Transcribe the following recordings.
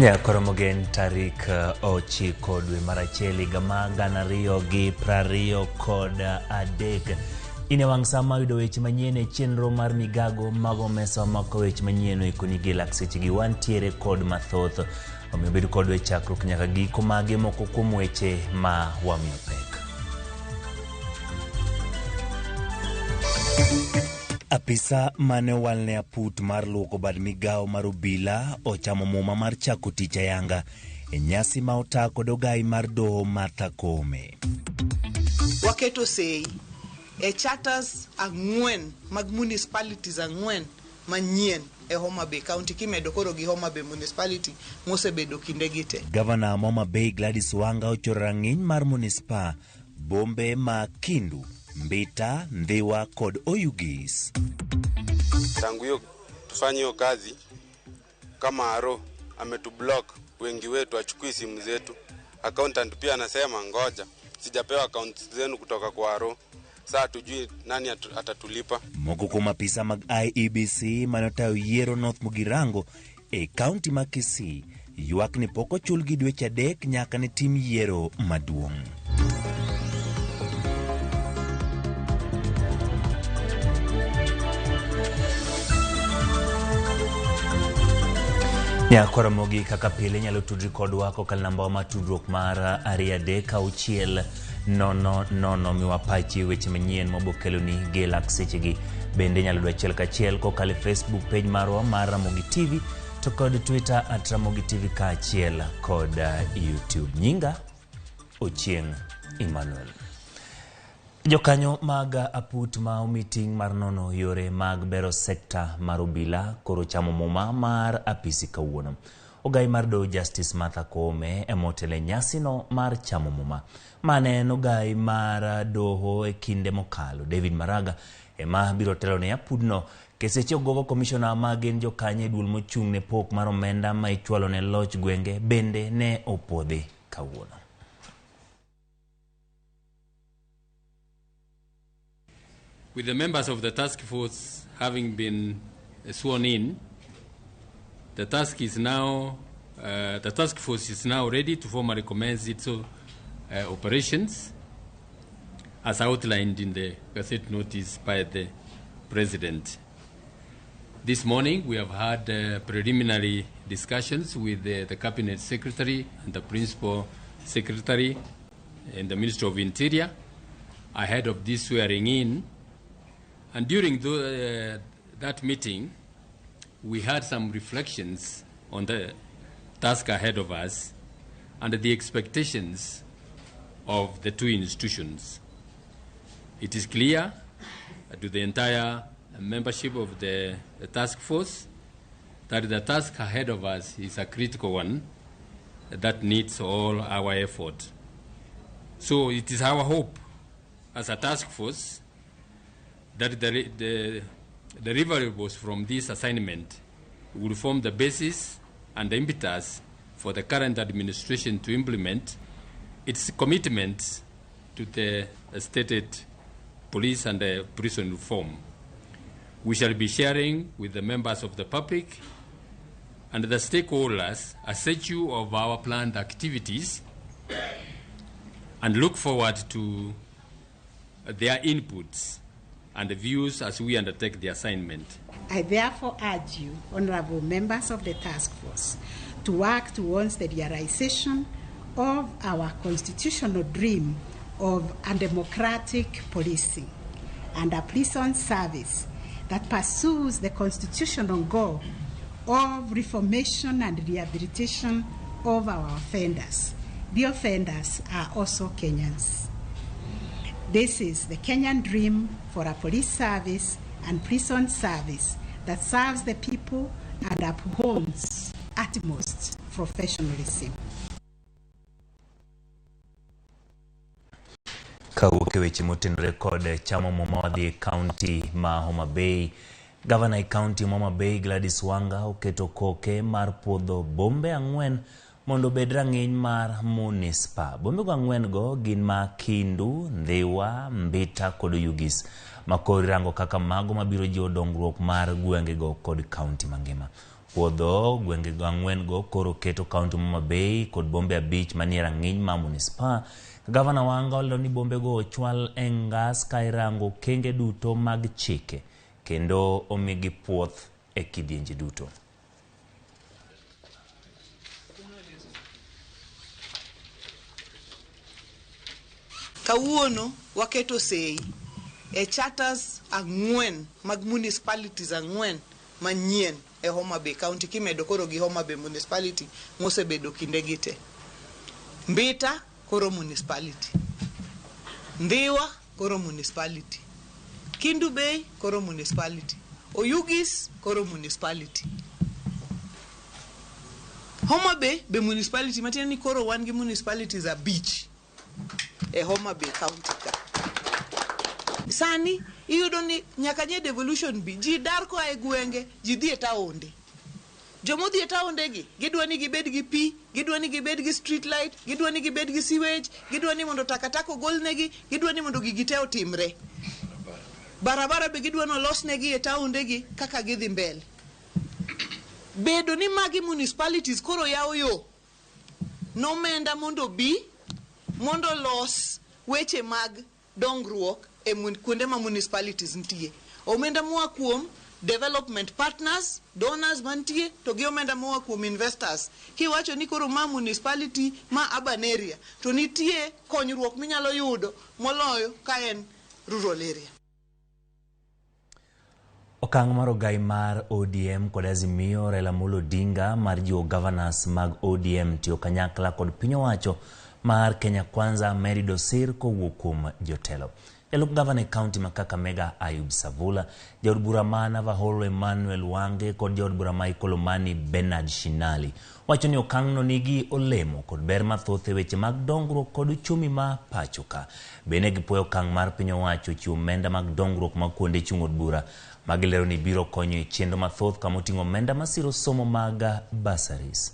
Nyakoro Mogen tarik 9 dwe mar 1 higa ma 2023. In e wang' sa ma yudo weche manyien e chenro mar migago mago mesa mako weche manyien oikoni gi lak sechegi wantiere kod mathoth. Omiyo bed kodwa e chakruok nyaka giko mage moko kuom weche ma wamiyo pek. Apisa mane owalne aput mar luoko bad migawo mar obila ochamo muma mar chako tich ayanga e nyasi ma ota kod ogai mar doho Martha Koome. Waketo sei e charters 4 mag municipalities 4 manyien e Homa Bay County kimedo koro gi Homa Bay Municipality mosebedo kinde gi te. Gavana Homa Bay Gladys Wanga ochoro rang'iny mar munispa bombe ma Kindu, Mbita, Ndhiwa kod Oyugis. Tangu hiyo tufanye hiyo kazi kama Aro ametublock wengi wetu, achukui simu zetu. Accountant pia anasema ngoja, sijapewa account zenu kutoka kwa Aro. Saa tujui nani atatulipa. Moko kuom apisa mag IEBC mane otayo yiero North Mugirango e kaunti ma Kisii ywak ni pok ochulgi dweche 3 nyaka ne tim yiero maduong'. Nyakwara Ramogi kaka pile inyalo tudri kodwa kokalo namba wa mar tudruok mar 236 0 0 miwa pachi weche manyien mabokeloni gi lak sechegi. Bende inyalo yudo achiel kachiel kokalo e Facebook page marwa mar Ramogi TV to kod Twitter at Ramogi TV kaachiel kod YouTube. Nyinga Ochieng' Emmanuel. Jokanyo mag aput ma omi ting' mar nono yore mag bero sekta mar obila koro chamo muma mar apisi kawuono. Ogai mar doho Justice Martha Koome ema otelo e nyasino mar chamo muma. Mane en ogai mar doho e kinde mokalo David Maraga ema biro telo ne apudno. Keseche ogogo komishona ma gin jokanyo e duol mochung' ne pok mar omenda ma ichwalo ne loch gwenge bende ne opodhi kawuono. With the members of the task force having been sworn in, the task is now, the task force is now ready to formally commence its operations as outlined in the Gazette notice by the President. This morning we have had preliminary discussions with the Cabinet Secretary and the Principal Secretary and the Minister of Interior ahead of this swearing in. And during that meeting, we had some reflections on the task ahead of us and the expectations of the two institutions. It is clear to the entire membership of the task force that the task ahead of us is a critical one that needs all our effort. So it is our hope as a task force that the deliverables from this assignment will form the basis and the impetus for the current administration to implement its commitments to the stated police and the prison reform. We shall be sharing with the members of the public and the stakeholders a schedule of our planned activities and look forward to their inputs and views as we undertake the assignment. I therefore urge you, honorable members of the task force, to work towards the realization of our constitutional dream of a democratic policing and a prison service that pursues the constitutional goal of reformation and rehabilitation of our offenders. The offenders are also Kenyans. This is the Kenyan dream for a police service and prison service that serves the people and upholds utmost professionalism. Kawuok e weche motenore kod chamo muma wadhi e kaunti ma Homa Bay. Gavana e kaunti ma Homa Bay Gladys Wanga oketo koke mar puodho bombe 4 mondo obed rang'iny mar munispa. Bombe go 4 go gin ma Kindu, Ndhiwa, Mbita kod Oyugis ma koro irango kaka mago mabiro jiwo dongruok mar gwengego kod kaunti mangima. Puodho gwenge ang'wen go koro keto kaunti ma Homa Bay kod bombe 5 manie rang'iny ma munispa. Gavana Wanga olero ni bombego ochwal e ngas ka irango okenge duto mag chike kendo omigi puoth e kidienje duto. Kawuono waketo sei e charters 4 mag municipalities 4 manyien e Homa Bay County kimedo koro gi Homa Bay Municipality mosebedo kinde gi te. Mbita koro municipality, Ndhiwa koro municipality, Kindu Bay koro municipality, Oyugis koro municipality. Homa Bay be municipality matiende ni koro wan gi municipalities 5 e Homa Bay County ka. Sani iyudo ni nyaka nye devolution bi ji dar koa e gwenge, ji dhi e taonde. Jomodhi e taonde gi gidwa ni gibed gi pi, gidwa ni gibed gi street light, gidwa ni gibed gi sewage, gidwa ni mondo takataka ogolnegi, gidwa ni mondo gigi te otimre. Barabara be gidwa ni olosnegi e taonde gi kaka gidhi mbele. Bedo ni magi municipalities koro yawo yo nomenda mondo bi mondo los weche mag dongruok e kuonde ma municipalities nitie. Omenda moa kuom development partners, donors mantie, to gi omenda moa kuom investors. Kiwacho ni koro ma municipality ma urban area, to nitie konyruok minyalo yudo moloyo ka en rural area. Okang' mar ogai mar ODM kod Azimio Raila Amolo Odinga mar jiwo governors mag ODM tiyo kanyakla kod piny owacho mar Kenya Kwanza Mary Dosir kowuok kuom jotelo. Jalup gavana e kaunti ma Kakamega Ayub Savula, jaod bura ma Navaholo Emmanuel Wange kod jaod bura ma Ikolomani Bernard Shinali wacho ni okang'no nigi olemo kod ber mathoth e weche mag dongruok kod uchumi ma pacho ka. Bende gipuoyo okang' mar piny owacho chiwo omenda mag dongruok mag kuonde chung' od bura magilero ni biro konyo e chenro mathoth kama oting'o omenda masiro somo mag bursaries.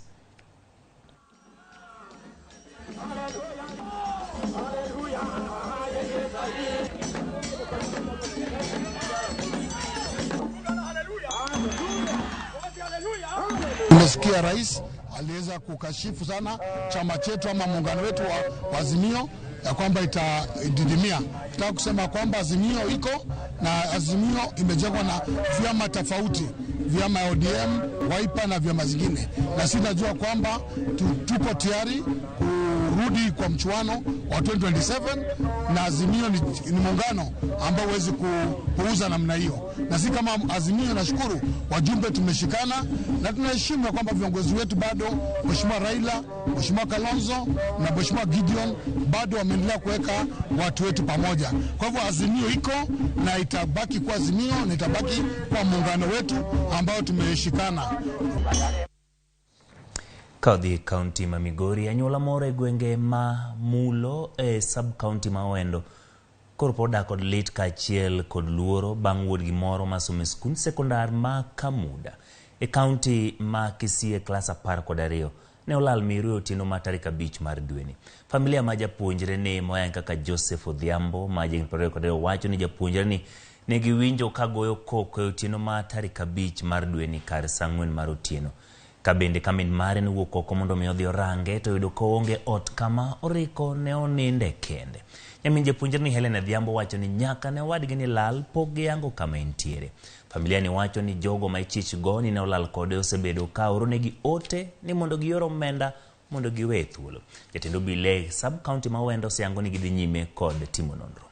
Umesikia rais aliweza kukashifu sana chama chetu ama muungano wetu wa Azimio ya kwamba itadidimia. Nataka kusema kwamba Azimio iko na Azimio imejengwa na vyama tofauti, vyama ya ODM, Wiper na vyama zingine, na sisi tunajua kwamba tuko tayari kurudi kwa mchuano wa 2027 na Azimio ni muungano ambao huwezi kupuuza namna hiyo. Na sisi kama Azimio, nashukuru wajumbe tumeshikana na tunaheshimu kwamba viongozi wetu bado, Mheshimiwa Raila, Mheshimiwa Kalonzo na Mheshimiwa Gideon bado wameendelea kuweka watu wetu pamoja. Kwa hivyo Azimio iko na itabaki kwa Azimio na itabaki kwa muungano wetu ambao tumeshikana. Kadhi kaunti ma Migori, anyuola moro e gwenge ma Mulo e sub county ma Owendo koro pod dak kod lit kaachiel kod luoro bang' wuodgi moro masomo e skund sekondar ma Kamuda e kaunti ma Kisii e klas 12 ne olal miru e otieno ma tarik 5 mar dweni. Familia ma japuonjre ni moyang kaka Joseph Odhiambo ma jahigni 22 wacho ni japuonjre ni ne giwinjo ka goyo koko e otieno ma tarik 5 mar dweni kar saa 4 mar otieno. Ka bende ka min mare nowuok oko mondo mi odhi orange to oyudo koonge ot kama oriko ne oninde kende. Nyamin japuonjre ni Helen Adhiambo wacho ni nyaka ne owadgi ni lal pok giyango kama entiere. Familia ni wacho ni jogo ma ichich go ni ne olal kode osebedo ka oronegi ote ni mondo gior omenda mondo giwe thuolo. Jatend obila sub county ma Owendo oseyango ni gidhi nyime kod timo nonro.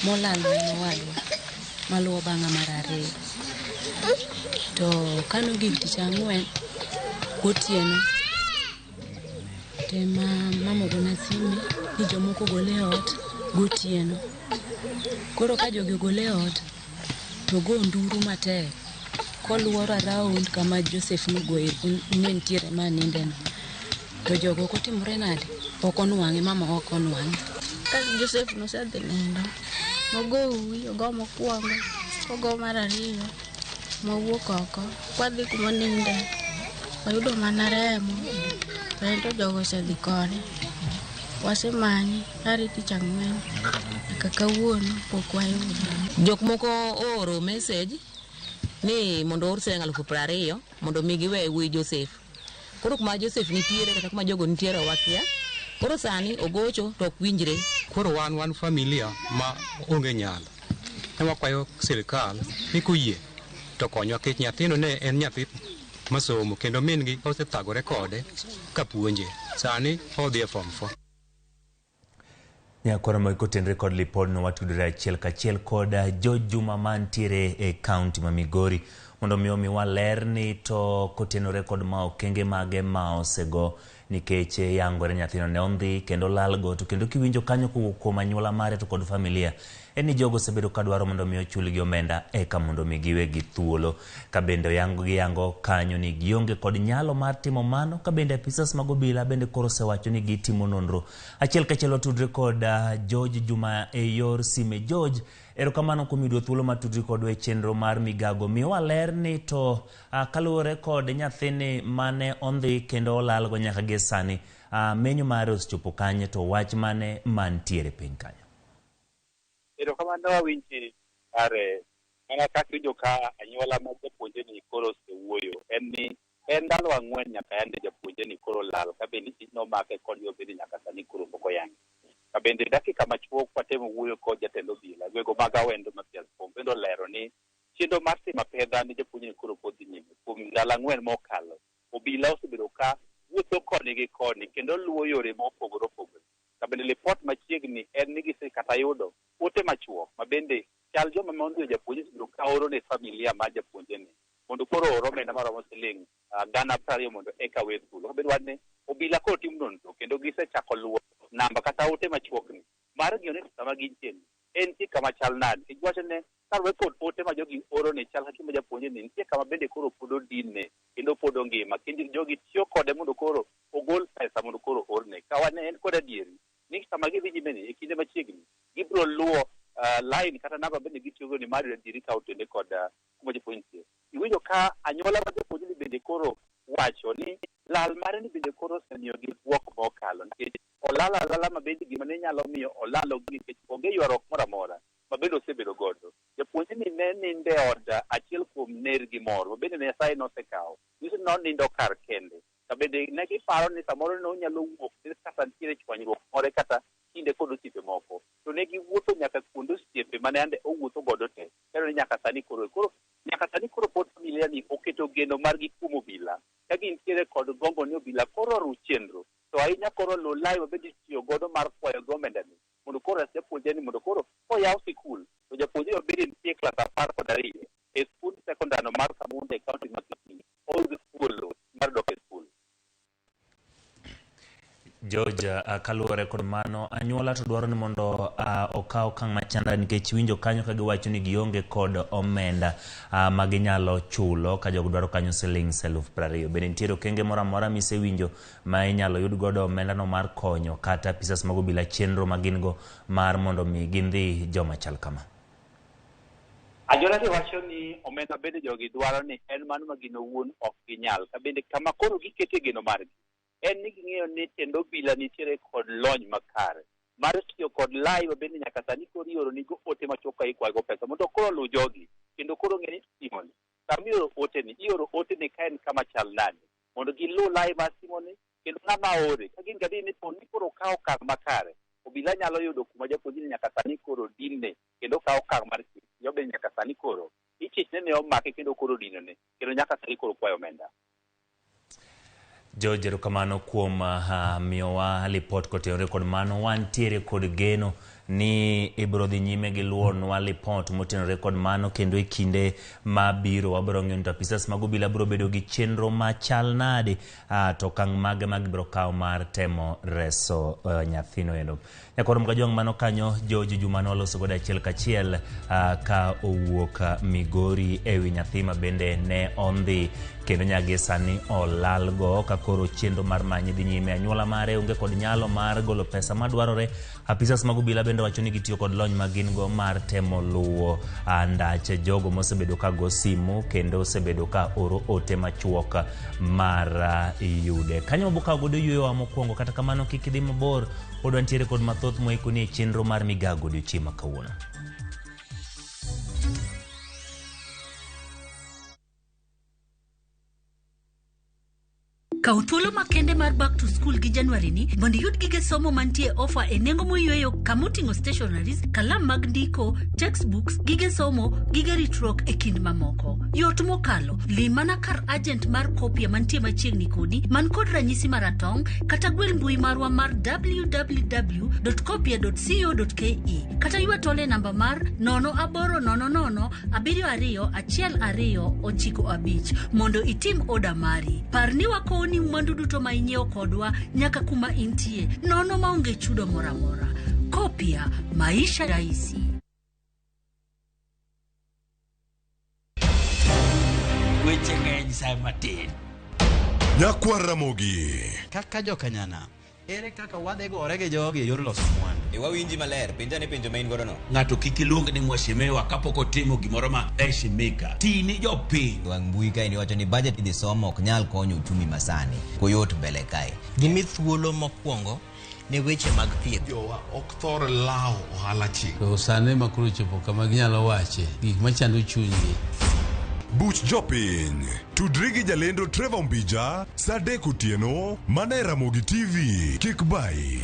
Molal en owadwa maluwo bang'a mar ariyo. To kano gik tich ang'wen gotieno tema mama ogona sime ni jomoko ogole e ot gotieno. Koro ka jogi ogole e ot to go nduru matek koluoro around kama Joseph nogoye ne nitiere ma nindeno. To jogo ok otimore nade? Ok onwang'e, mama ok onwang'e. Ka Joseph nosedhi nindo, nogo uwi, ogo mokwongo, ogo mar ariyo, mawuok oko. Kwadhi kuma oninde, wayudo mana remo, to jogo osedhi kode. Wasemanye are tich ang'wen nyaka kawuono pok wayudo. Jok moko ooro message Ni mondo oor siling 20,000 mondo mi giwe wuoyi Joseph. Koro kuma Joseph nitiere kata kuma jogo nitiere wakia. Koro sani ogocho to ok winjre. Koro wan familia ma onge nyalo. Ne wakwayo sirikal ni koyie to konywa nikech nyathino ne en nyathi masomo kendo min gi osethagore kode ka puonje. Sani odhi e form 4. Nyakwara ma kotenre kod lipodno watudore achiel kachiel kod George Juma mantiere e kaunti ma Migori mondo mi omiwa ler ni to kotenore kod ma okenge mage ma osego nikech yangore nyathino ne ondhi kendo lalgo to kendo kiwinjo kanyo kowuok kuom anyuola mare to kod familia en ni jogo osebedo ka dwaro mondo mi ochulgi omenda eka mondo mi giwegi thuolo. Ka bende oyango giyango kanyo ni gionge kod nyalo mar timo mano, ka bende apisas mag obila bende koro osewacho ni gitimo nonro. Achiel kachiel watudre kod George Juma e yor sime. George, erokamano kuom yudo thuolo mar tudri kodwa e chenro mar migago. Miwa ler ni to kaluwore kod nyathini mane ondhi kendo olalgo nyaka gie sani, menyo mare osechopo kanye to wach mane mantiere piny kanyo? Erokamano awinji kare mana kaka iwinjo ka anyuola mag japuonjre ni koro osewuoyo en ni en ndalo 4 nyaka yande japuonjre ni koro lal ka bende nomake kod yo bende nyaka sani koro pok oyangi. Ka bende dakika machuok watemo wuoyo kod jatend obila gwego mag Awendo Mathias Kombe bende olero ni chenro mar timo apedha ne japuonjre ni koro pod dhi nyime. Kuom ndalo 4 mokalo obila osebedo ka wuotho koni gi koni kendo luwo yore mopogore opogore. Ka bende lipot machiegni en ni gise kata yudo ote machuok ma bende chal joma mondhiyo japuonjre osebedo ka oro ne familia mar japuonjre ni mondo koro oor omenda maromo siling 20,000 mondo eka we thuolo. Ka bende wachne obila koro timo nonro kendo gisechako luwo namba kata ote machuok ni mar ng'iyo ni sama gintie ni en nitie kama chal nade. Nikech giwacho ne kaluwore kod ote ma jogi oro ni chal ka gima japuonjre ni nitie kama bende koro pod odinne kendo pod ongima kendo jogi tiyo kode mondo koro ogol pesa mondo koro oorne. Ka wane en kod adieri ni sama gidhi nyime ni e kinde machiegni gibiro luwo line kata namba bende gitiyogo ni mar yudo adieri ka otende kod kuma japuonj nitie. Iwinjo ka anyuola mar japuonjre ni bende koro wacho ni lal mare ni bende koro osemiyogi bwok mokalo nikech olal alala ma bende gima ne nyalo miyo olalo nikech onge ywaruok moro amora ma bende osebedo godo. Japuonjre ni ne nindo e od achiel kuom nergi moro ma bende Nyasaye nosekawo. Nyiso ni nonindo kar kende. Ka bende ne giparo ni samoro ne onyalo wuok kata nitiere chwanyruok moro kata kinde kod osiepe moko. To ne giwuotho nyaka kuonde osiepe mane ande owuotho godo te. Kendo ni nyaka sani koro nyaka sani koro pod familia ni oketo geno margi kuom obila. Ka gintiere kod gombo ni obila koro oru chenro. To ahinya koro luw lai ma bende itiyo godo mar kwayo gi omenda ni. Mondo koro res japuonjre ni mondo koro koyaw sikul to japuonjre ma bende nitie klas 12 e skund sekondar no mar Kamunda e kaunti ma Kisii oyud thuolo mar dok e skul. George, kaluwore kod mano, anyuola to dwaro ni mondo okaw okang' machalre nikech winjo kanyo ka giwacho ni gionge kod omenda ma ginyalo chulo ka jogo dwaro kanyo siling 20,000. Bende nitiere okenge moro amora misewinjo ma inyalo yud godo omendano mar konyo kata apisas mag obila chenro ma gin go mar mondo mi gindhi joma chal kama? Anyuola ni wacho ni omenda bende jogi dwaro ni en mano ma gin owuon ok ginyal. Ka bende kama koro gikete geno margi en ni ging'eyo ni tend obila nitiere kod lony makare mar tiyo kod lai ma bende nyaka sani koro ioro nigo ote machuok ka ikwayogo pesa mondo koro oluw jogi kendo koro ng'e ni simoni sama ioro ote ni ioro ote ni ka en kama chal nade mondo giluw lai mar simoni kendo ng'ama ore ka gin gadier ni po ni koro okawo okang' makare obila nyalo yudo kuma japuonjre ni nyaka sani koro dinne kendo okawo okang' mar chik jo bende nyaka sani koro ichich ne omake kendo koro dinone kendo nyaka sani koro kwayo omenda. George, erokamano kuom miyowa lipot kotenore kod mano. Wantiere kod geno ni ibiro dhi nyime gi luwonwa lipot motenore kod mano kendo e kinde mabiro wabiro ng'eyo ni to apisas mag obila biro bedo gi chenro machal nade to okang' mage ma gibiro kawo mar temo reso nyathino endo. Nyakwar Mkajwang' mano kanyo George Juma noloso godo achiel kachiel ka owuok Migori ewi nyathi ma bende ne ondhi kendo nyaka sani olalgo ka koro chenro mar manye dhi nyime. Anyuola mare onge kod nyalo mar golo pesa madwarore. Apisas mag obila bende wacho ni gitiyo kod lony ma gin go mar temo luwo ndach jogo mosebedo ka go simu kendo osebedo ka oro ote machuok mar yude. Kanyo wabokawo godo yueyowa mokwongo, kata kamano kik idhi mabor, pod wantiere kod mathoth moikoni e chenro mar migago odiochieng' ma kawuono. Kaw thuolo makende mar back to school gi January ni mondo iyud gige somo mantie ofa e nengo moyweyo kama oting'o stationaries, kalam mag ndiko, textbooks, gige somo, gige ritruok e kind mamoko. Yot mokalo, lim mana kar agent mar Kopia mantie machiegni kodi man kod ranyisi maratong' kata gwel mbui marwa mar www.kopia.co.ke kata ywa tol e namba mar 0800 72 1295 mondo itim oda mari. Par ni wakowoni mwandu duto ma inyiewo kodwa nyaka kuma intie nono maonge chudo moro amora. Kopia, maisha rahisi. Weche ng'eny sa matin. Nyakwar Ramogi. Kaka jokanyana, ere kaka wadhi gore gi jogi e yor loso mwandu? E wawinji maler, penja ne penjo ma in godo no. Ng'ato kik iluong ni mheshimiwa kapok otimo gimoro ma heshimika. Ti ni jopiny. Wang' mbui kae iwacho ni budget idhi somo ok nyal konyo uchumi masani. Koyot mbele kae. Gimi thuolo mokwongo ne weche mag thieth. Jowa ok thor lawo ohala chik. To sani ma koro chopo kama ginyalo wache gik machando chunygi. Buch jopiny. Tudri gi jalendo Trevor Mbija saa 3 otieno mana e Ramogi TV. Kik bayi.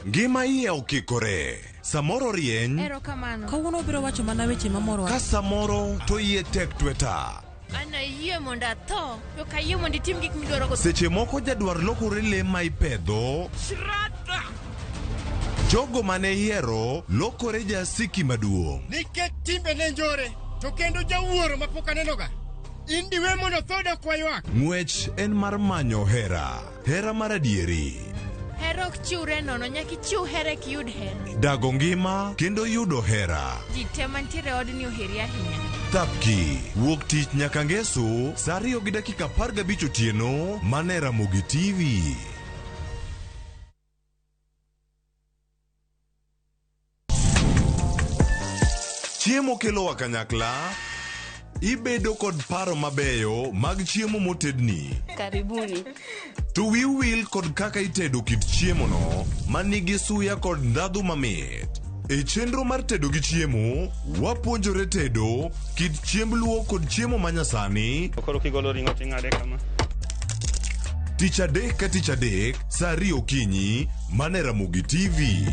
Ngima iye okikore. Samoro rieny. Erokamano. Kawuono obiro wacho mana weche mamorowa. Ka samoro to iye tek tweta. An ayie mondo atho, to ok ayie mondo itim gik midwaro go. Seche moko jadwar lokore le ma ipedho. Shraddha! Jogo mane ihero lokore jasiki maduong'. Nikech timbe ne njore, to kendo jawuoro mapok anenoga. In diwe mondo tho dok waywak. Ng'wech en mar manyo hera. Hera mar adieri. Hera ok chiwre nono, nyaka ichiw hera eka iyud hera. Dago ngima kendo yudo hera. Ji te mantiere e odni oheri ahinya. Thapki, wuok tich nyaka ngeso, saa 2:15 otieno, mana e Ramogi TV. Chiemo kelowa kanyakla, ibedo kod paro mabeyo mag chiemo motedni. Karibuni. To wiu wil kod kaka itedo kit chiemono manigi suya kod ndhadhu mamit. E chenro mar tedo gi chiemo, wapuonjore tedo kit chiemb luo kod chiemo manyasani. Koro kigolo ring'o ting'ade kama. Tich adek ka tich adek, saa 2 okinyi, mana e Ramogi TV.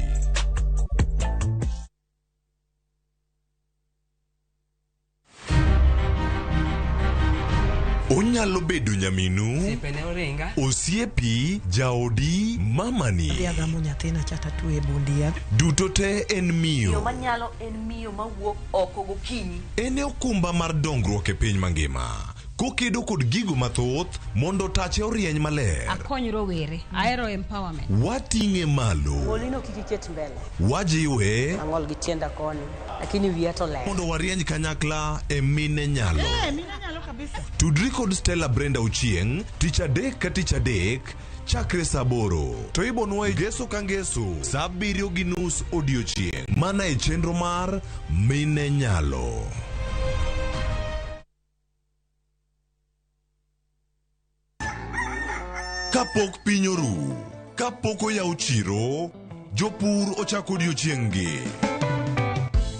Onyalo bedo nyaminu, Osiepene oringa. osiepi, jaodi, mamani. Adhi agamo nyathina cha tatwe e bund yath. Duto te en miyo. Miyo manyalo en miyo mawuok oko gokinyi. En e okumba mar dongruok e piny mangima. Kokedo kod gigo mathoth mondo tache orieny maler. Akony rowere. Ahero empowerment. Wating'e malo. Golino kik iket mbele. Wajiwe. Ang'ol gi tienda koni, lakini wiya to ler. Mondo warieny kanyakla e mine nyalo. Eh, mine nyalo kabisa. Tudri kod Stella Brenda Ochieng' tich adek ka tich adek chakre saa 8 to ibonwa e ngeso ka ngeso saa 7:30 odiochieng' mana e chenro mar Mine Nyalo. Kapok piny oru, kapok oyaw chiro, jopur ochako odiochieng'-gi.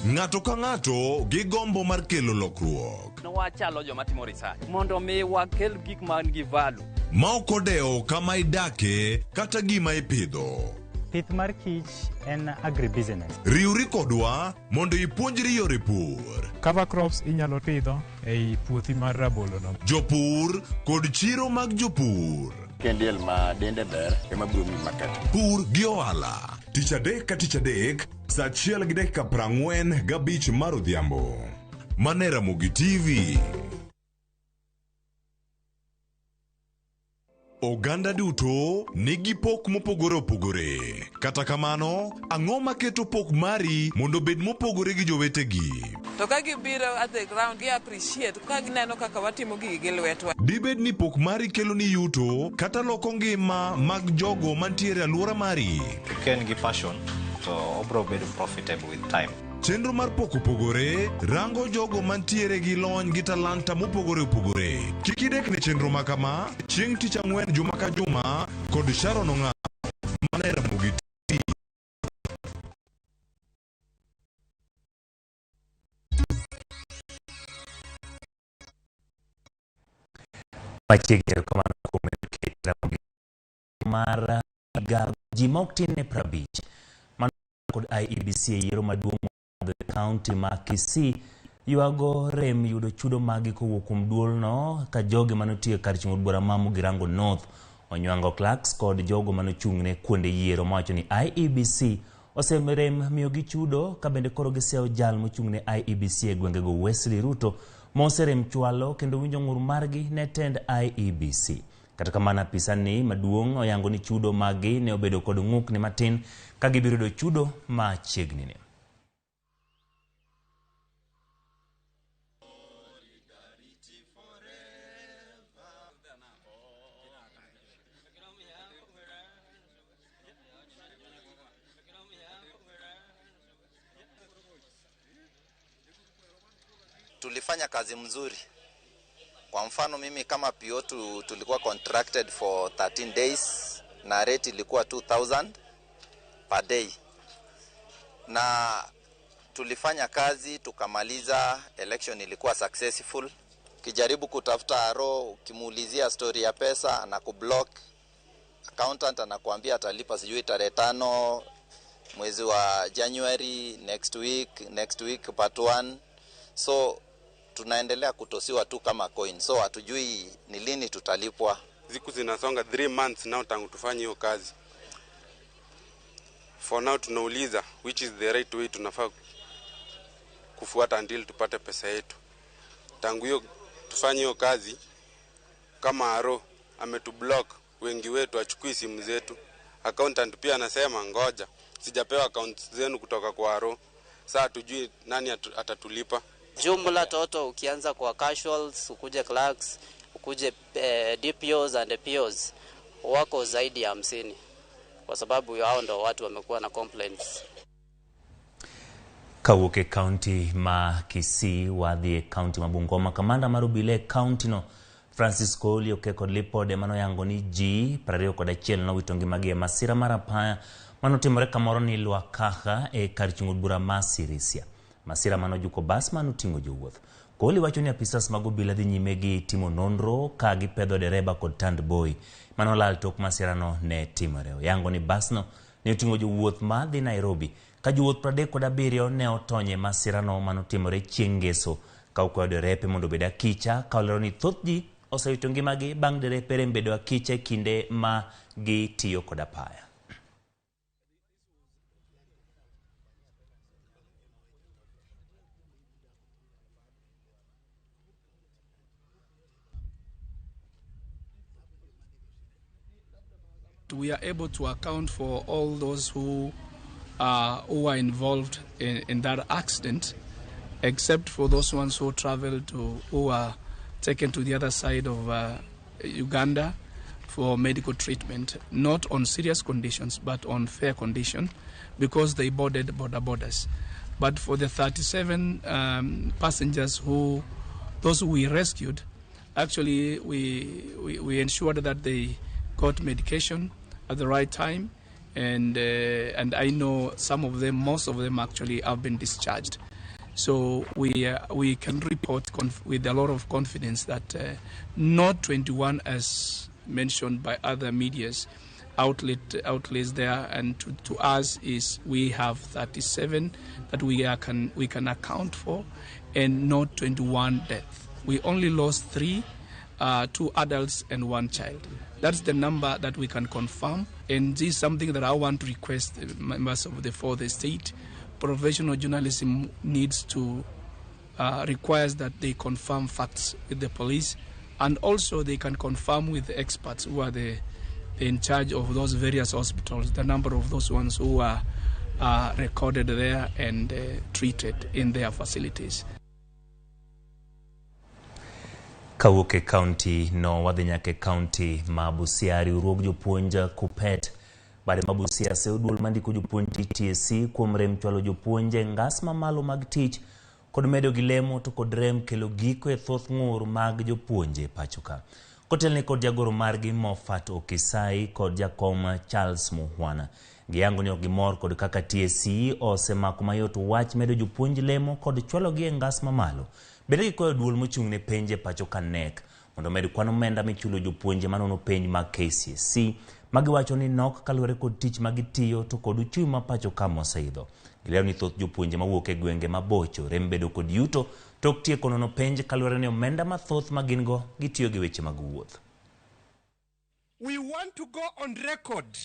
Ng'ato ka ng'ato gi gombo mar kelo lokruok. Wachalo joma timo research mondo mi wakel gik man gi value. Ma ok odewo kama idake kata gima ipidho. Pith mar kich en agribusiness. Riwri kodwa mondo ipuonjri yore pur. Cover crops inyalo pidho ei puothi mar rabolo no. Jopur kod chiro mag jopur. Kendiel ma dende ber ema biro miyi market. Pur gi ohala. Tich adek ka tich adek, saa 1:45 mar odhiambo. Mana e Ramogi TV. Oganda duto nigi pok mopogore opogore. Kata kamano, ang'o maketo pok mari mondo obed mopogore gi jowetegi? To ka gibiro at the ground, gi appreciate ka gineno kaka watimo gigi gi lwetwa. Dibed ni pok mari kelo ni yuto kata loko ngima mag jogo mantiere e alwora mari? Ka en gi passion to obro bedo profitable with time. Chenro mar pok opogore rango jogo mantiere gi lony gi talanta mopogore opogore. Kik idek ne chenro ma kama chieng' tich ang'wen juma ka juma kod Sharon Ong'awo mana e Ramogi TV. Machiegni erokamano kuom mar higa ji ma ok tin ne 50 mano kod IEBC e yiero maduong' e kaunti ma Kisii ywago rem yudo chudo maggi kowuok kuom duolno ka joge manotiyo e kar chung' od bura ma Mugirango North onywango clerks kod jogo manochung' ne kuonde yiero mawacho ni IEBC oserem miyogi chudo ka bende koro giseyo jal mochung' ne IEBC e gwengego Wesley Ruto moserem chwalo kendo winjo ng'ur margi ne tend IEBC. Kata kamano apisani maduong' oyango ni chudo maggi ne obedo kod ng'ukni matin ka gibiro yudo chudo machiegni ni. Tulifanya kazi mzuri. Kwa mfano mimi kama PO tulikuwa contracted for 13 days na rate ilikuwa 2000 per day, na tulifanya kazi tukamaliza, election ilikuwa successful. Ukijaribu kutafuta RO, ukimuulizia story ya pesa anakublock. Accountant anakuambia atalipa sijui tarehe 5 mwezi wa January, next week part 1. So tunaendelea kutosiwa tu kama coin, so hatujui ni lini tutalipwa. Siku zinasonga 3 months now tangu tufanye hiyo kazi. For now tunauliza which is the right way tunafaa kufuata until tupate pesa yetu. Tangu hiyo tufanye hiyo kazi, kama RO ametublock wengi wetu, achukui simu zetu. Accountant pia anasema ngoja, sijapewa accounts zenu kutoka kwa RO. Sasa tujui nani atatulipa. Jumla toto ukianza kwa casuals, ukuje clerks, ukuje DPOs and POs wako zaidi ya 50, kwa sababu hao ndo watu wamekuwa na complaints. Kawuok e kaunti ma Kisii wadhi e kaunti ma Bungoma. Kamanda mar obila e kaunti no Francis Kooli oke kod lipode manoyango ni ji 21 nowito ngimagi e masira mar apaya manotimore kamoro ni Lwakaha e kar chung' od bura ma Sirisia. Masira manojuko bas manoting'o jowuoth. Kooli wacho ni apisas mag obila dhi nyime gi timo nonro ka gipedho dereba kod tandboy manolal tok masirano ne timore. Oyango ni basno ne oting'o jowuoth ma dhi Nairobi ka jowuoth 37 ne otony e masirano manotimore chieng' ngeso ka okwayo derepe mondo obed akicha ka olero ni thoth ji osewito ngimagi bang' derepe rem bedo akicha e kinde ma gitiyo kod apaya. We are able to account for all those who were involved in that accident, except for those ones who traveled to, who were taken to the other side of Uganda for medical treatment, not on serious conditions, but on fair condition, because they boarded borders. But for the 37 passengers those who we rescued, actually we ensured that they got medication at the right time, and I know some of them, most of them actually have been discharged. So we can report with a lot of confidence that not 21 as mentioned by other media's outlets there, and to us is we have 37 that we can account for, and not 21 deaths. We only lost 3, 2 adults and 1 child. That's the number that we can confirm, and this is something that I want to request the members of the fourth estate. Professional journalism needs to requires that they confirm facts with the police, and also they can confirm with the experts who are the in charge of those various hospitals, the number of those ones who are recorded there and treated in their facilities. Kawuok e kaunti no wadhi nyaka e kaunti ma Busia. Riwruog jopuonj KUPPET bade ma Busia seyo duol mandiko jopuonj TSC kuom rem chwalo jopuonj e ngas mamalo mag tich kod medo gi lemo to kod rem kelo giko e thoth ng'ur mag jopuonje pacho ka. Kotelne kod jagoro margi Moffat Okisai kod jakom Charles Muhwana. Giyango ni ok gimor kod kaka TSC osemako mayot wach medo jopuonj lemo kod chwalogi e ngas mamalo. Bende gikwayo duol mochung' ne penj e pacho ka KNEC mondo omed kwan omenda michulo jopuonje manono penj mag KCSE magiwacho ni nok kaluwore kod tich magitiyo to kod uchumi ma pacho ka moseidho. Gilero ni thoth jopuonje mawuok e gwenge mabocho rem bedo kod yuto tok tieko nono penj kaluwore ni omenda mathoth ma gin go gitiyo gi weche mag wuoth. We want to go on record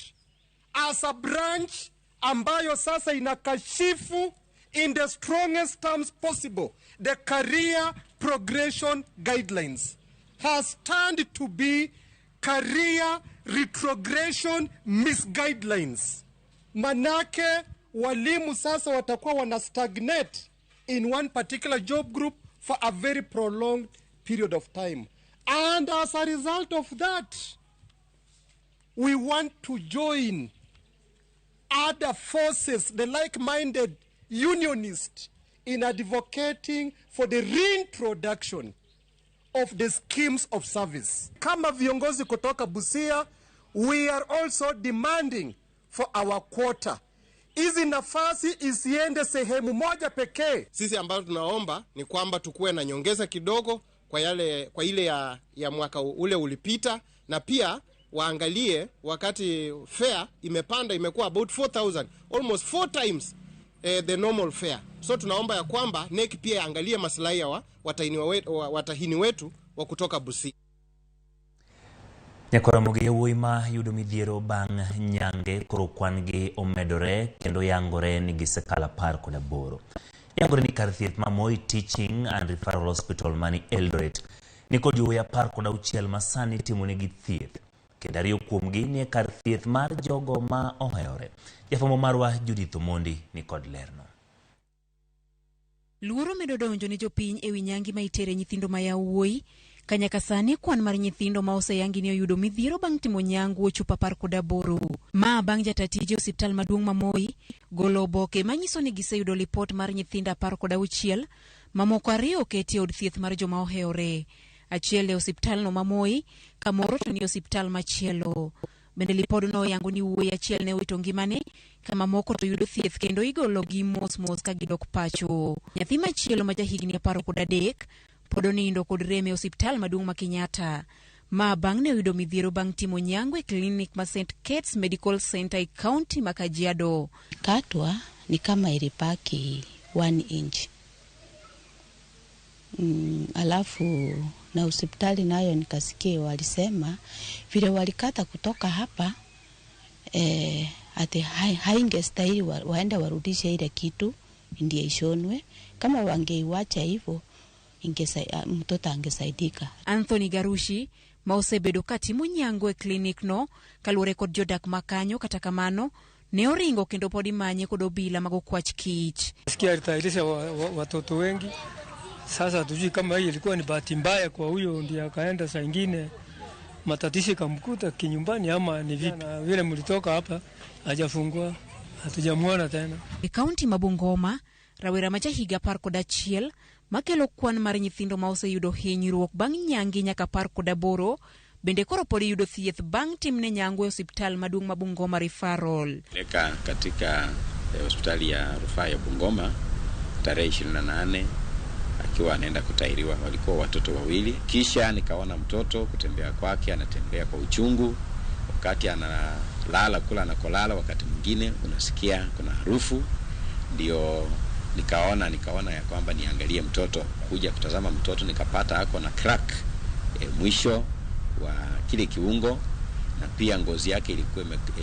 as a branch ambayo sasa inakashifu in the strongest terms possible the career progression guidelines has turned to be career retrogression misguidelines. Manake walimu sasa watakuwa wana stagnate in one particular job group for a very prolonged period of time. And as a result of that, we want to join other forces, the like-minded unionists, in advocating for the reintroduction of the schemes of service. Kama viongozi kutoka Busia, we are also demanding for our quota. Hizi nafasi isiende sehemu moja pekee. Sisi ambayo tunaomba ni kwamba tukuwe na nyongeza kidogo kwa yale, kwa ile ya mwaka ule ulipita, na pia waangalie wakati fare imepanda imekuwa about 4,000, almost 4 times the normal fare. So tunaomba ya kwamba NEC pia angalie maslahi ya watahini wetu wa kutoka Busia. Nyakoramogi yawuoyi ma yudo midhiero bang' nyange koro kwan gi omedore kendo yangore ni gisekalo 18. Yangore ni kar thieth ma Moi Teaching and Referral Hospital mani Eldoret ni kod yawuoyi 16 ma sani timonegi thieth, kendo 2 kuomgi ni e kar thieth mar jogo ma ohewore. Jafwambo marwa Judith Omondi ni kod lerno. Luoro medo donjo ne jopiny ewi nyangi ma itere nyithindo ma yawuoyi. Kanyaka sani kwan mar nyithindo ma oseyangi ni oyudo midhiero bang' timo nyangu ochopo 18. Ma bang' jatatije osiptal maduong' ma Moi golo oboke manyiso ni giseyudo lipot mar nyithindo 16 mamoko 2 oketi e od thieth mar joma ohewore. Achiel e osiptalno ma Moi, kamoro to ni osiptal machielo. Bende lipodno oyango ni wuoyi achiel ne owito ngimane, kama moko to yudo thieth kendo igologi mos mos ka gidok pacho. Nyathi machielo ma jahigni 13 pod onindo kod rem e osiptal maduong' ma Kenyatta. Ma bang' ne oyudo midhiero bang' timo nyangu e klinik ma St. Kate's Medical Center e kaunti ma Kajiado. Katwa ni kama ilipaki 1 inch. Alafu na hospitali nayo nikasikia walisema vile walikata kutoka hapa ati haingestahili waende warudishe ile kitu ndiye ishonwe. Kama wangeiwacha hivyo mtoto angesaidika. Anthony Garushi ma osebedo katimo nyango e klinik no kaluwore kod jodak makanyo, kata kamano ne oringo kendo pod imanye kod obila mag okwach kich. Sikia alitayarisha watoto wengi. Sasa hatujui kama hii ilikuwa ni bahati mbaya kwa huyo ndiye akaenda, saa ingine matatizo kamkuta kinyumbani ama ni vipi. Na vile mlitoka hapa hajafungua, hatujamuona tena. E kaunti ma Bungoma, rawera ma jahiga 11 makelo kwan mar nyithindo ma oseyudo hinyruok bang' nyangi nyaka 18 bende koro pod yudo thieth bang' timne nyangu e osiptal maduong' ma Bungoma Referral. Leka katika hospitali ya rufaa ya Bungoma tarehe 28 akiwa anaenda kutairiwa, walikuwa watoto 2. Kisha nikaona mtoto kutembea kwake anatembea kwa uchungu, wakati analala kula anakolala, wakati mwingine unasikia kuna harufu. Ndio nikaona ya kwamba niangalie mtoto, kuja kutazama mtoto nikapata ako na crack mwisho wa kile kiungo, na pia ngozi yake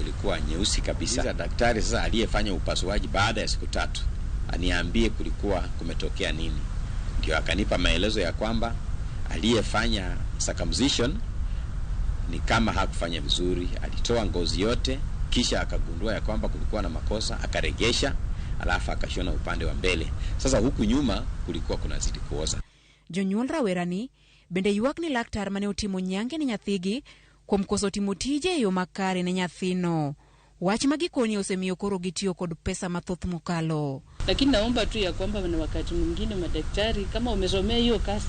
ilikuwa nyeusi kabisa. Daktari sasa aliyefanya upasuaji baada ya siku 3 aniambie kulikuwa kumetokea nini. Ndio akanipa maelezo ya kwamba aliyefanya circumcision ni kama hakufanya vizuri, alitoa ngozi yote kisha akagundua ya kwamba kulikuwa na makosa, akaregesha, alafu akashona upande wa mbele. Sasa huku nyuma kulikuwa kunazidi kuoza. Jonyuol rawerani bende ywak ni laktar mane otimo nyange ne nyathigi kuom koso timo tije e yo makare ne nyathino. Wach ma gikoni osemiyo koro gitiyo kod pesa mathoth mokalo. Lakini naomba tu ya kwamba na wakati mwingine madaktari kama umesomea hiyo kazi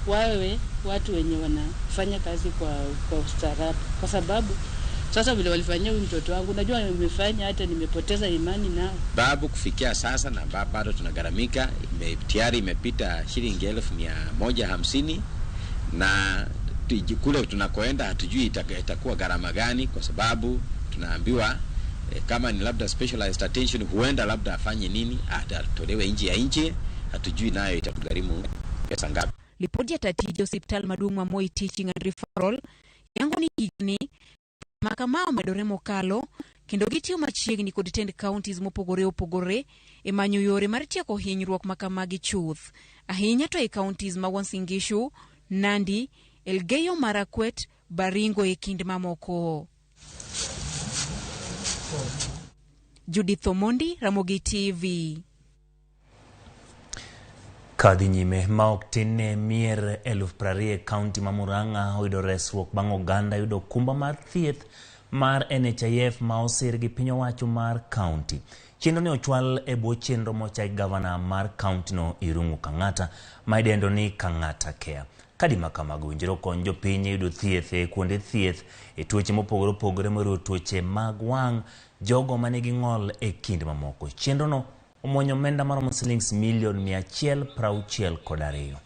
wawe watu wenye wanafanya kazi kwa ustaarabu, kwa sababu sasa vile walifanyia huyu mtoto wangu, najua nimefanya hata nimepoteza imani nao. Babu kufikia sasa na bado tunagharamika, tayari imepita shilingi 1,150 na Kule tunakoenda hatujui itakuwa gharama gani, kwa sababu tunaambiwa kama ni labda specialized attention, huenda labda afanye nini, atatolewe nje ya nchi, hatujui nayo itatugharimu pesa ngapi. Lipod jatatij osiptal maduong' ma Moi Teaching and Referral yango ni higni makama omedore mokalo kendo gitiyo machiegni kod tend counties mopogore opogore e manyo yore mar tieko hinyruok makamagi chuth, ahinya to e counties ma Uasin Gishu, Nandi, Elgeyo Marakwet, Baringo e kind mamoko. Judith Omondi, Ramogi TV. Kadhi nyime ma ok tin ne mier 20,000 e kaunti ma Murang'a oyudo resruok bang' oganda yudo okumba mar thieth mar NHIF ma osir gi piny owacho mar kaunti. Chenro ni ochwal e bwo chenro mochaki gavana mar kauntino Irungu Kang'ata ma idendo ni Kang'ata Care. Kadi ma kamago owinjore okony jopiny e yudo thieth e kuonde thieth e tuoche mopogore opogore moriwo tuoche mag wang', jogo manigi ng'ol e kind mamoko. Chenrono omuonyo omenda maromo silings milion 162.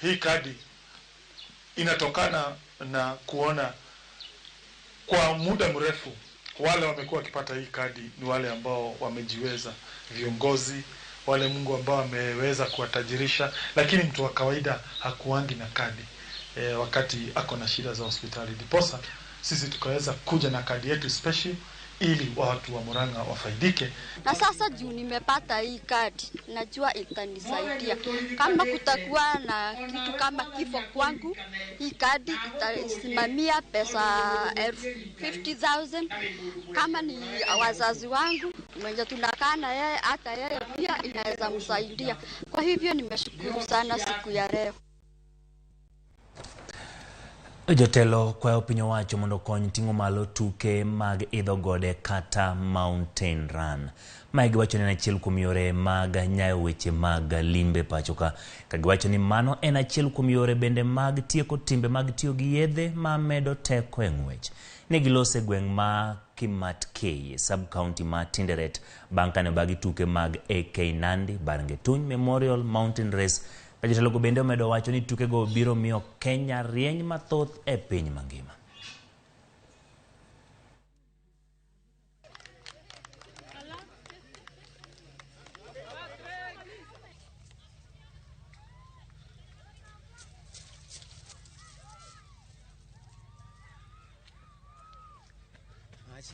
Hii kadi inatokana na kuona kwa muda mrefu wale wamekuwa wakipata hii kadi ni wale ambao wamejiweza, viongozi wale Mungu ambao ameweza kuwatajirisha, lakini mtu wa kawaida hakuangi na kadi wakati ako na shida za hospitali. Ndiposa sisi tukaweza kuja na kadi yetu special ili watu wa Murang'a wafaidike. Na sasa juu nimepata hii kadi, najua itanisaidia. Kama kutakuwa na kitu kama kifo kwangu, hii kadi itasimamia pesa 50,000. Kama ni wazazi wangu mwenye tunakaa na yeye, hata yeye pia inaweza msaidia. Kwa hivyo nimeshukuru sana siku ya leo. Jotelo kwayo piny owacho mondo okony ting'o malo tuke mag idho gode kata mountain run. Mae giwacho ni en achiel kuom yore mag nyayo weche mag limbe pacho ka. Ka giwacho ni mano en achiel kuom yore bende mag tieko timbe mag tiyo gi yedhe ma medo teko e ng'wech. Ne gilose gweng' ma Kimatkei, sub-county ma Tinderet, bang' kane obagi tuke mag AK Nandi Barngetuny Memorial Mountain Race. Jotelo bende omedo wacho ni tukego biro miyo Kenya rieny mathoth e piny mangima.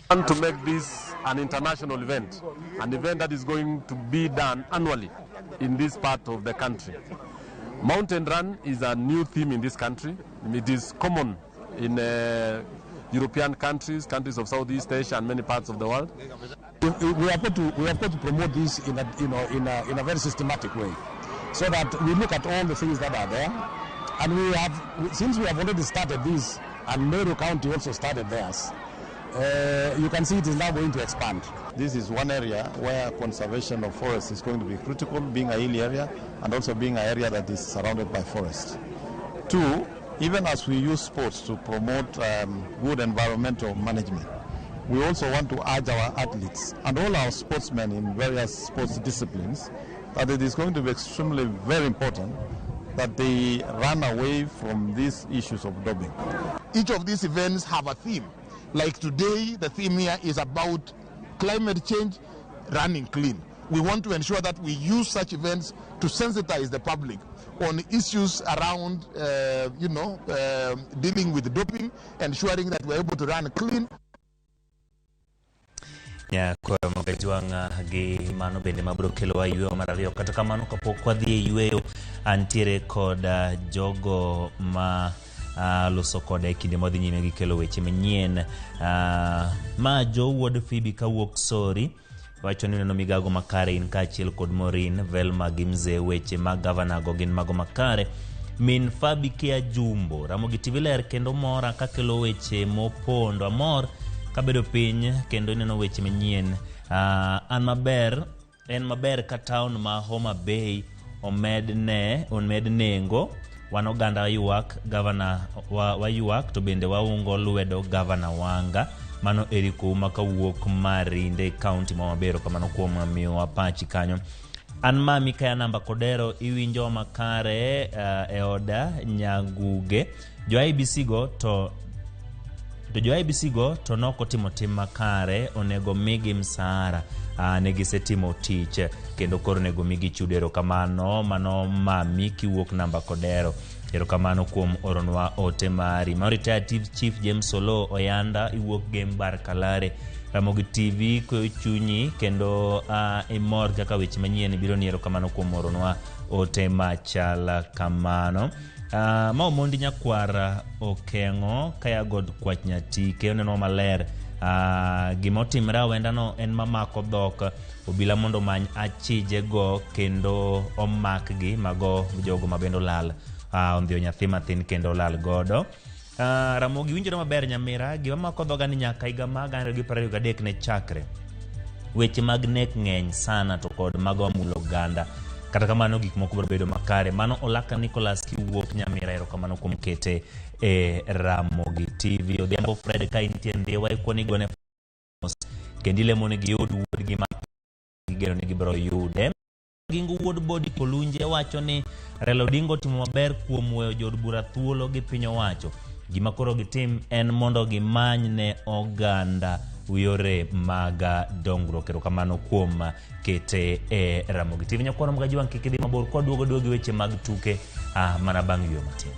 Want to make this an international event, an event that is going to be done annually in this part of the country. Mountain run is a new theme in this country. It is common in European countries, countries of Southeast Asia and many parts of the world. We have got to promote this in a very systematic way, so that we look at all the things that are there, and since we have already started this, and Meru County also started theirs. You can see it is now going to expand. This is one area where conservation of forests is going to be critical, being a hilly area and also being an area that is surrounded by forest. Two, even as we use sports to promote good environmental management, we also want to urge our athletes and all our sportsmen in various sports disciplines that it is going to be extremely very important that they run away from these issues of doping. Each of these events have a theme. Like today, the theme here is about climate change, running clean. We want to ensure that we use such events to sensitize the public on issues around, dealing with doping, ensuring that we're able to run clean. Nyakwayo gi mano bende mabiro kelowa yweyo mar ariyo. Kata kamano kapok wadhi e yweyo, antiere kod jogo ma loso koda e kinde modhi nyime gi kelo weche manyien. Ma Jo wuod Phoebe kawuok Sori wacho ni neno migago makare in kaachiel kod Maureen Velma gi mzee weche mag gavana go gin mago makare. Min Fabi Kia Jumbo, Ramogi TV ler kendo mora kakelo weche mopondo. Amor kabedo piny kendo ineno weche manyien. An maber, en maber ka town ma Homa Bay omed nengo. Wan oganda ywak gavana waywak to bende waungo lwedo gavana Wanga. Mano Eric Ouma kawuok Marinde county ma Mabero. Kamano kuom miyowa pachi kanyo. An mami kaya namba Kodero iwinjo makare e oda Nyaguge. Jo IBC go to jo IBC go to nokotimo tim makare, onego migi msara. Ne gisetimo tich kendo koro onego migi chudo. Erokamano mano mami kiwuok namba Kodero. Erokamano kuom oronwa ote mari. Ma retired Chief James Olo Oyanda iwuok Gem Bar Kalare. Ramogi TV kweyo chunyi kendo imor kaka weche manyien biro ni. Erokamano kuom oronwa ote machal kamano. Ma Omondi Nyakwar Okeng'o kaya god Kwach Nyatike oneno maler. Gima otimre awenda no en mamako dhok. Obila mondo omany achije go kendo omakgi mago jogo mabende olal. Ondhiyo nyathi mathin kendo olal godo. Ramogi winjore maber nyamira. Gima mako dhoga ni nyaka higa mag 2023 ne chakre. Weche mag nek ng'eny sana to kod mago amulo oganda. Kata kamano gik moko biro bedo makare. Mano Olaka Nicholas kiwuok Nyamira. Erokamano kuom kete e Ramogi TV. Odhiambo Fred ka intie Ndhiwa ikuoni gone kendo ilemo ni giyud wuodgi ma gigeno ni gibiro yude. Gingo wuod Bodi Kolunje wacho ni Raila Odinga otimo maber kuom weyo jood bura thuolo gi piny owacho. Gima koro gitim en mondo gimany ne oganda yore mag dongruok. Erokamano kuom kete e Ramogi TV. Nyakwaro Mgajiwang' kik idhi mabor kwa duogo duogo weche mag tuke mana bang' yweyo matin.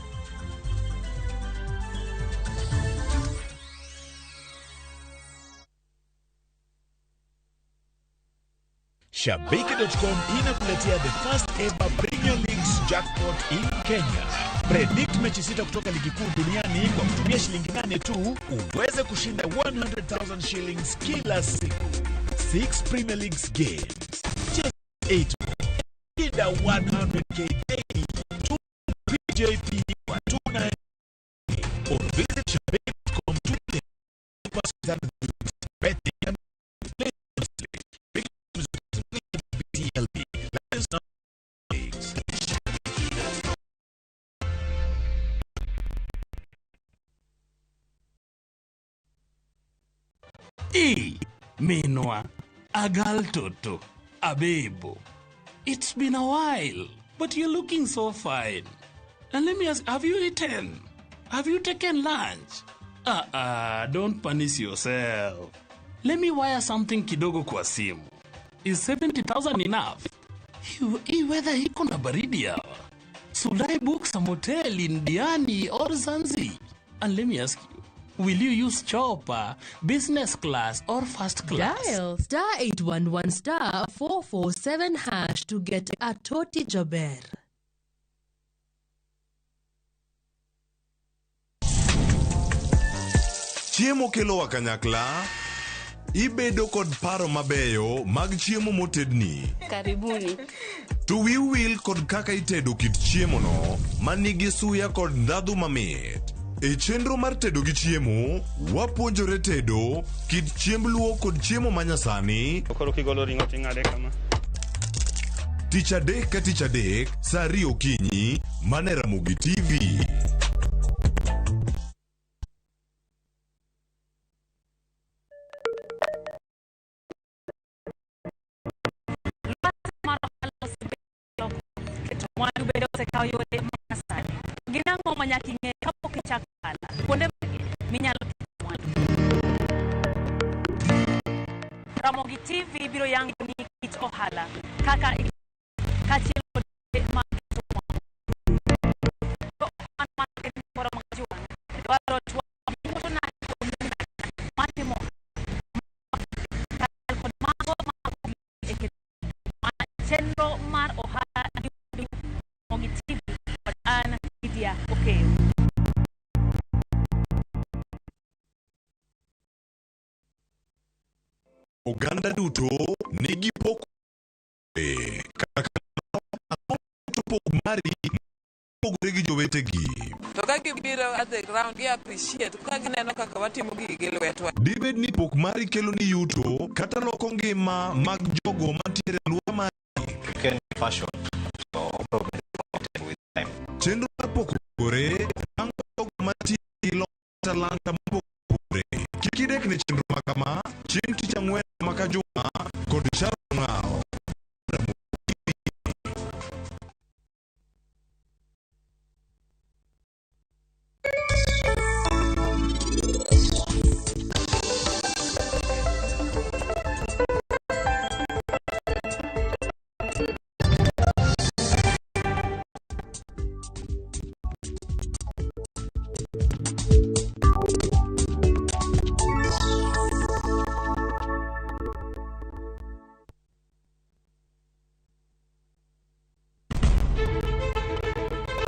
Shabiki.com inakuletea the first ever Premier Leagues jackpot in Kenya. Predict mechi 6 kutoka ligi kuu duniani kwa kutumia shilingi 8 tu uweze kushinda 100,000 shillings kila siku. 6 Premier Leagues games. Cheza 8. Shinda 100k daily. 2 PJP 29 or visit shabiki.com today. Betting and play. BTLB. E Minwa, Agal Toto, Abebo. It's been a while, but you're looking so fine. And let me ask, have you eaten? Have you taken lunch? Don't punish yourself. Let me wire something kidogo kwa simu. Is 70,000 enough? Hii weather iko na baridi hawa. Should I book some hotel in Diani or Zanzi? And let me ask you, will you use chopper, business class, or first class? Dial star 811 star 447 hash to get a Toti Jober. Chiemo kelowa kanyakla. Ibedo kod paro mabeyo mag chiemo motedni. Karibuni. To wiu wil kod kaka itedo kit chiemo no manigi suya kod ndhadhu mamit. E chenro mar tedo gi chiemo, wapuonjore tedo kit chiemb luo kod chiemo manyasani. Koro kigolo ring'o ting'ade kama. Tich adek ka tich adek, saa 2 okinyi, mana e Ramogi TV. Ginang'o ma nyaka ing'e kapok ichako ohala? Kuonde minyalo keto mwandu. Ramogi TV biro yango ni kit ohala kaka kaachiel kod mag keto mwandu. Chenro mar ohala Ramogi TV kod an Lydia Okeyo. Oganda duto nigi pok kaka pok mari. Gipogore gi jowetegi. To ka gibiro at the ground, gi appreciate ka gineno kaka watimo gigi gi lwetwa. Dibed ni pok mari kelo ni yuto kata loko ngima mag jogo mantiere e alwora mari. Fashion. So, with time. Chenro mar pokore rango jogo mantie gi lony talanta mopogore. Kik idek ne chenro ma kama chieng' tich ang'wen ma ka juma kod Sharon Ng'ao.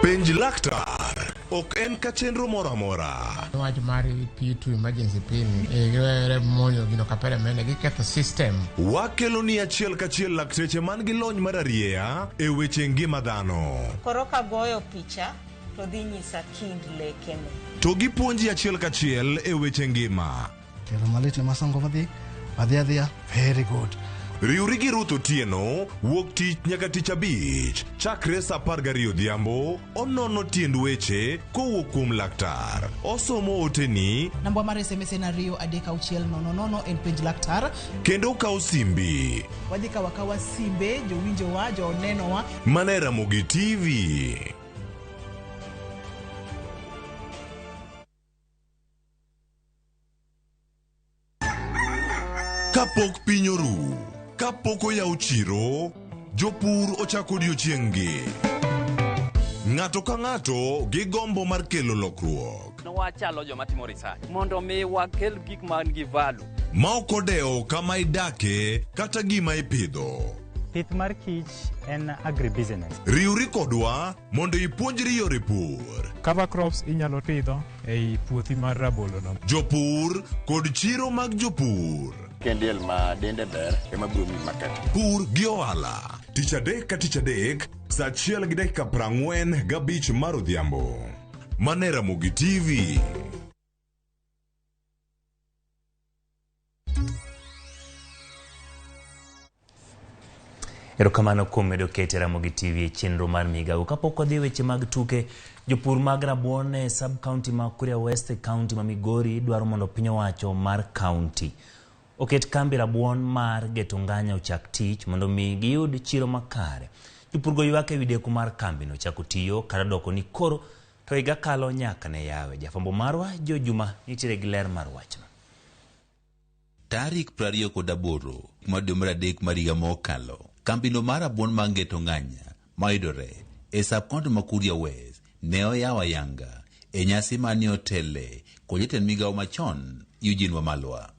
Penj laktar ok en ka chenro moro amora. Wach mar P2 emergency pin giwere monjo gino kapere mene giketho system. Wakelo ni achiel kachiel lakteche man gi lony mar arieya e weche ngima dhano. Koro kagoyo picha to dhi nyisa kind lekene. To gipuonji achiel kachiel e weche ngima. Tielo malit ne masongo madhi adhi adhiya very good. Riwri gi Ruth Otieno wuok tich nyaka tich abich chakre saa 12 odhiambo onono tiend weche kowuok kuom laktar. Osomo oteni Namba mar SMS en 23600 en penj laktar. kendo okawo simbi. Wadhi kawo akawa simbe jowinjowa, jonenowa. Mana e Ramogi TV. Kapok piny oru, kapok oyaw chiro, jopur ochako odiochieng'-gi. Ng'ato ka ng'ato gi gombo mar kelo lokruok. Wachalo joma timo research mondo mi wakel gik man gi value. Ma ok odewo kama idake kata gima ipidho. Pith mar kich en agribusiness. Riwri kodwa mondo ipuonjri yore pur. Cover crops inyalo pidho ei puothi mar rabolo no. Jopur kod chiro mag jopur. Kendiel ma dende ber ema biro miyi market. Pur gi ohala. Tich adek ka tich adek, saa 1:45 mar odhiambo. Mana e Ramogi TV. Erokamano kuom medo kete Ramogi TV e chenro mar migawo. Kapok wadhi e weche mag tuke, jopur mag rabuon e sub county ma Kuria West e county ma Migori dwaro mondo piny owacho mar county oket kambi rabuon mar Getonganya ochak tich mondo mi giyud chiro makare. Jopurgo ywak ewi deko mar kambino chako tiyo kata doko ni koro to higa kalo nyaka ne yawe. Jafwambo marwa Jo Juma nitiere gi ler mar wachno. Tarik 28 mar dwe mar adek mar higa mokalo, kambino mar rabuon mar Ngeto Ng'anya mayudore e sub-county ma Kuria West ne oyawo ayanga e nyasi mane otele kod jatend migawo machon Eugene Wamalwa.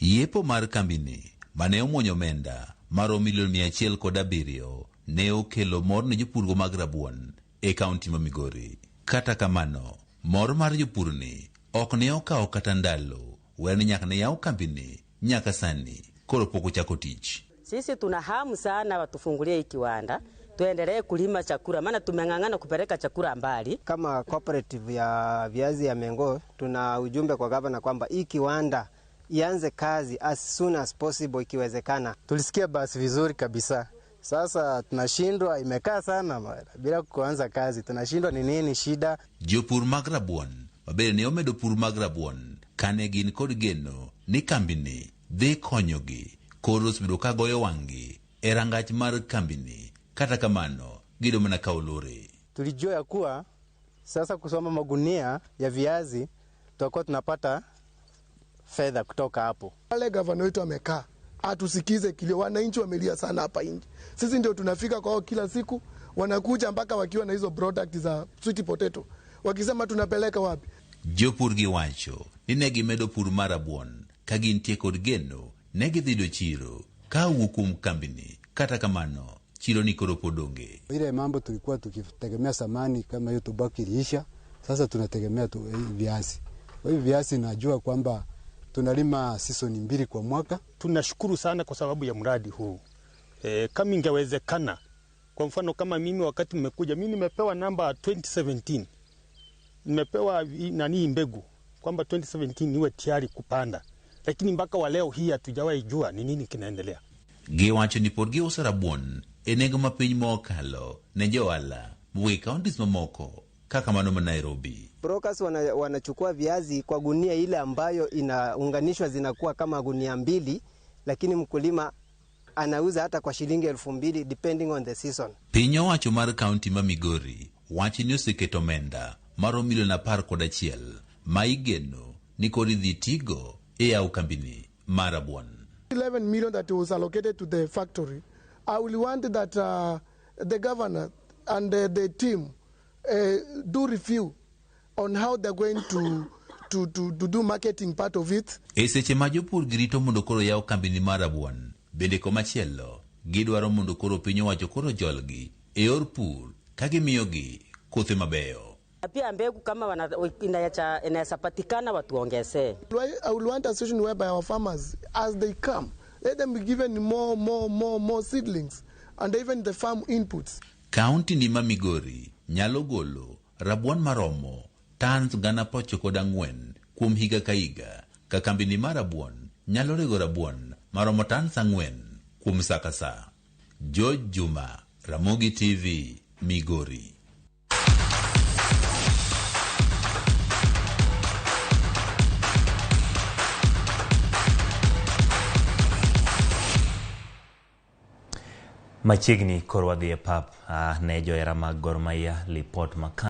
Yepo mar kambini mane omuonyo omenda maromo milion 107 ne okelo mor ne jopurgo mag rabuon e kaunti ma Migori. Kata kamano, mor mar jopurni ok ne okawo kata ndalo wer ni nyaka ne yaw kambini nyaka sani koro pok ochako tich. Sisi tuna hamu sana watufungulie hii kiwanda tuendelee kulima chakula, maana tumeng'ang'ana kupeleka chakula mbali. Kama cooperative ya viazi ya Mengo, tuna ujumbe kwa gavana kwamba hii kiwanda ianze kazi as soon as possible ikiwezekana. Tulisikia basi vizuri kabisa. Sasa tunashindwa, imekaa sana bila kuanza kazi, tunashindwa ni nini shida. Jopur mag rabuon mabende ne omedo pur mag rabuon kane gin kod geno ni kambini dhi konyogi koro osebedo ka goyo wang'gi e rangach mar kambini. Kata kamano gido mana ka olore. Tulijua ya kuwa sasa kusoma magunia ya viazi tutakuwa tunapata fedha kutoka hapo. Wale gavana wetu amekaa atusikize kilio, wananchi wamelia sana hapa nje. Sisi ndio tunafika kwao kila siku, wanakuja mpaka wakiwa na hizo product za sweet potato, wakisema tunapeleka wapi? Jopur gi wacho ni ne gimedo pur mar rabuon ka gintie kod geno ne gidhi yudo chiro ka owuok kuom kambini. Kata kamano chiro ni koro pod onge. Ile mambo tulikuwa tukitegemea samani kama hiyo tobaki iliisha, sasa tunategemea tu viazi. Kwa hiyo viazi najua kwamba tunalima season 2 kwa mwaka. Tunashukuru sana kwa sababu ya mradi huu. Kama ingewezekana Kwa mfano kama mimi wakati mmekuja, mimi nimepewa namba 2017, nimepewa nani mbegu kwamba 2017 niwe tayari kupanda, lakini mpaka wa leo hii hatujawahi jua ni nini kinaendelea. Giwacho ni pod giuso rabuon e nengo mapiny mokalo ne johala mowuok e counties mamoko kaka mano ma Nairobi. Brokers wanachukua viazi kwa gunia ile ambayo inaunganishwa zinakuwa kama gunia mbili, lakini mkulima anauza hata kwa shilingi 2000 depending on the season. Piny owacho mar kaunti ma Migori wacho ni oseketo omenda maromo milion 11 ma igeno ni koro idhi tigo e yawo kambini mar rabuon. 11 million that was allocated to the factory, I will want that the governor and the team do review on how they're going to do marketing part of it. E seche ma jopur girito mondo koro yaw kambini mar rabuon, bende komachielo gidwaro mondo koro piny owacho koro jolgi e yor pur ka gimiyogi kothe mabeyo. Na pia mbegu kama inaweza patikana watuongezee. I will want a situation whereby our farmers, as they come, let them be given more seedlings and even the farm inputs. Kaunti ni ma Migori nyalo golo rabuon maromo tons 94,000 kuom higa ka higa, ka kambini mar rabuon nyalo rego rabuon maromo tons 4 kuom sa ka sa. George Juma, Ramogi TV, Migori. Machiegni koro wadhi e pap ne johera mag Gor Mahia lipot maka